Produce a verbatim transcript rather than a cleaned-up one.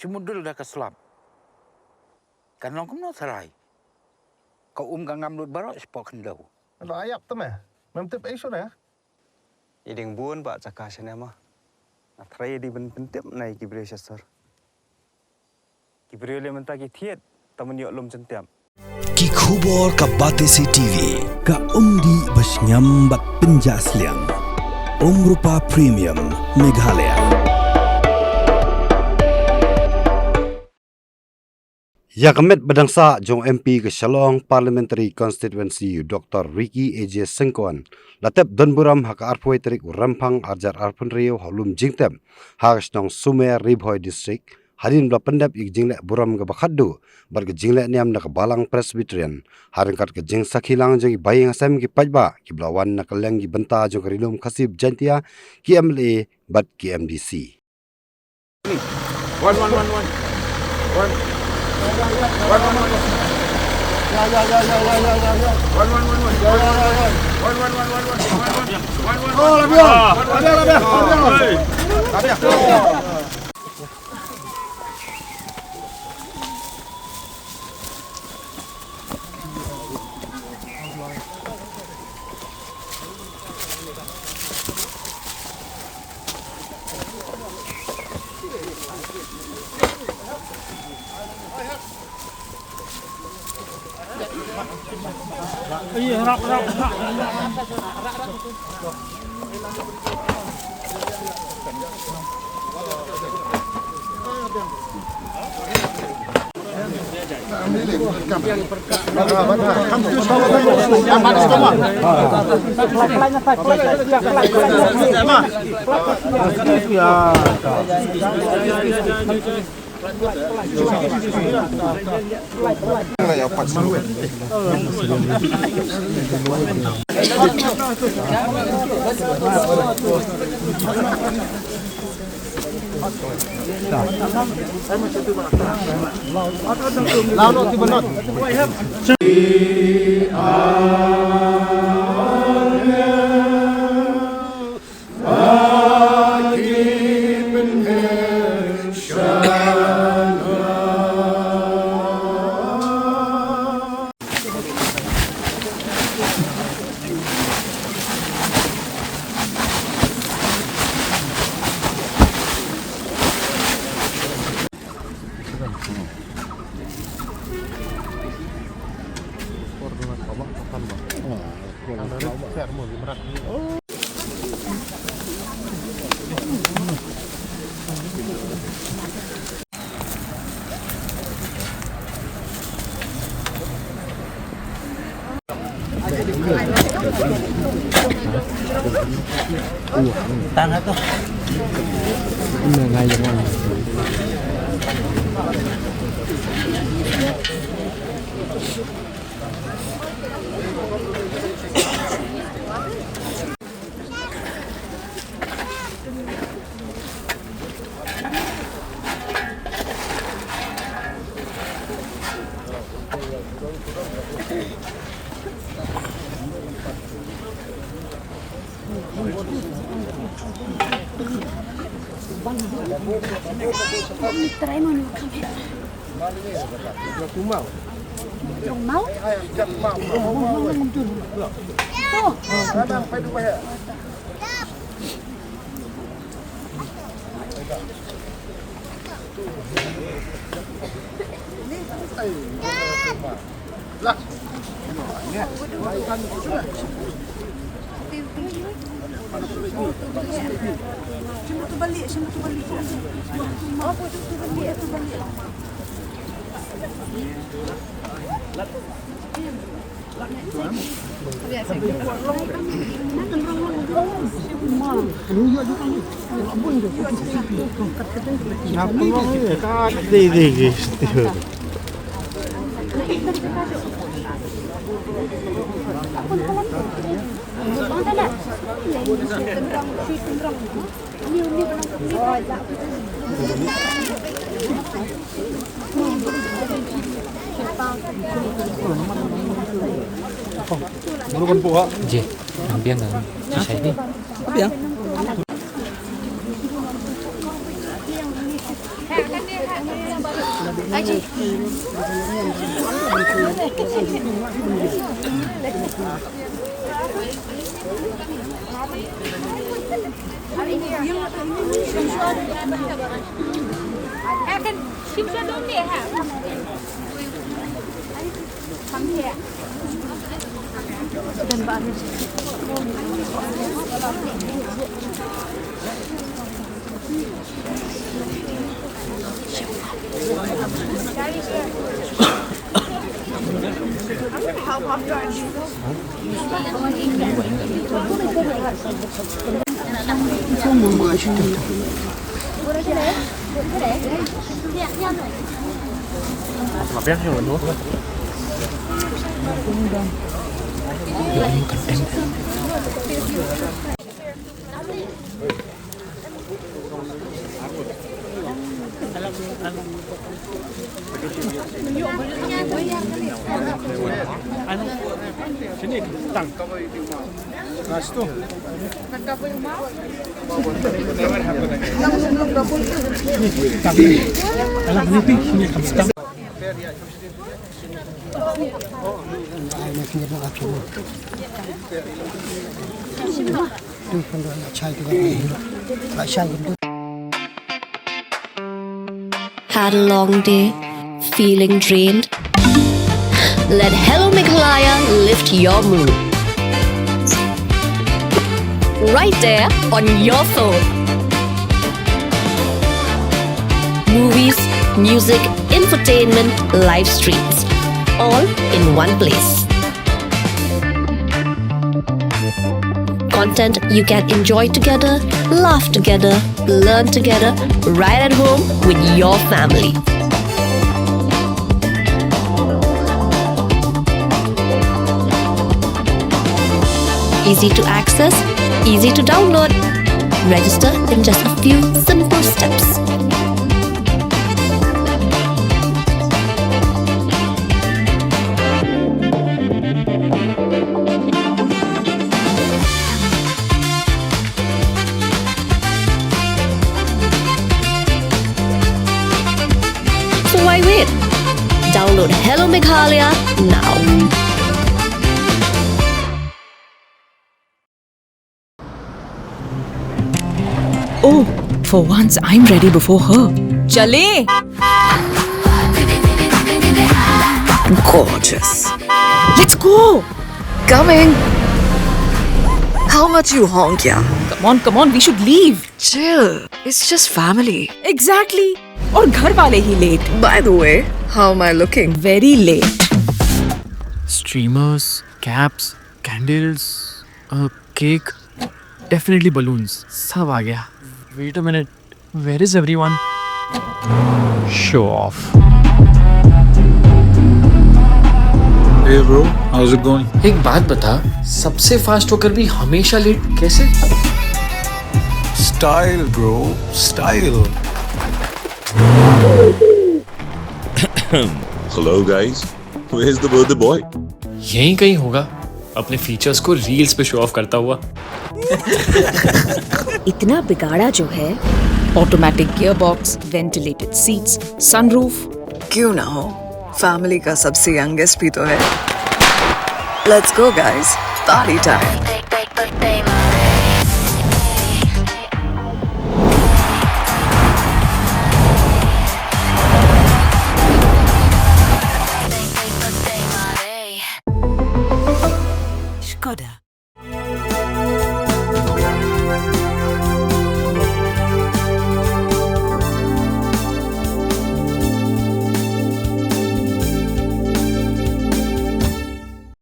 Chimudul da ka slap. Kan long kumno tharai. Ka um ka ngam lut baroh shapoh khyndew. Lo ayap te me. Mem tip ai shuh na. I ding bun ba jaka shane ma. Nga trai di ban pyntip na i ki briew sha sor. Ki briew le mynta ki thied ta man ïoh lum jyntiap. Ki khubor ka Batesi T V. Ka umdih ba shngiam bad pynjah sliang. Umrupa Premium Meghalaya. Ïa ka met ba dang sah jong M P ka Shillong Parliamentary Constituency u Doctor Ricky A J Syngkon la tep don burom ha ka arphew tarik u Rymphang arjar arphew hynriew ha u lum jingtep ha ka shnong Sumer, Ri Bhoi District, hadien ba la pyndep ïa ka jingleh burom kaba khatduh bad ka jingleh niam na ka Balang Presbyterian ha ryngkat ka jingsakhi lang jong ki bahaïing hasem, ki paidbah kiba la wan na kylleng ki bynta jong ka Ri Lum Khasi Jaiñtia, ki M L A bad ki M D C. One, one, one, one. One. One, one, one, one. One, one, one, one. One, one, one, one. One, one, one, one. One, one, one, one. Oh, la bien. La bien, la bien. La bien. Try mo ni. Trong Mau? To. Ji, nang biang nang. Ji, sai ni. Biang. Had a long day? Feeling drained? Let Hello Meghalaya lift your mood. Right there on your phone. Movies, music, infotainment, live streams, all in one place. Content you can enjoy together, laugh together, learn together, right at home with your family. Easy to access, easy to download. Register in just a few simple steps. So why wait? Download Hello Meghalaya now. Oh, for once I'm ready before her. चलें? Gorgeous. Let's go. Coming. How much you honk, yeah? Come on, come on, we should leave. Chill. It's just family. Exactly. और घर वाले ही late. By the way, how am I looking? Very late. Streamers, caps, candles, a cake, definitely balloons. सब आ गया. Wait a minute. Where is everyone? Show off. Hey bro, how's it going? एक बात बता, सबसे फास्ट होकर भी हमेशा लेट कैसे? Style bro, style. Hello guys, where's the birthday boy? यहीं कहीं होगा, अपने फीचर्स को रील्स पे शो ऑफ करता हुआ. इतना बिगाड़ा जो है. Automatic gearbox, ventilated seats, sunroof. क्यों ना हो, फैमिली का सबसे यंगेस्ट भी तो है. Let's go guys, party time. Skoda.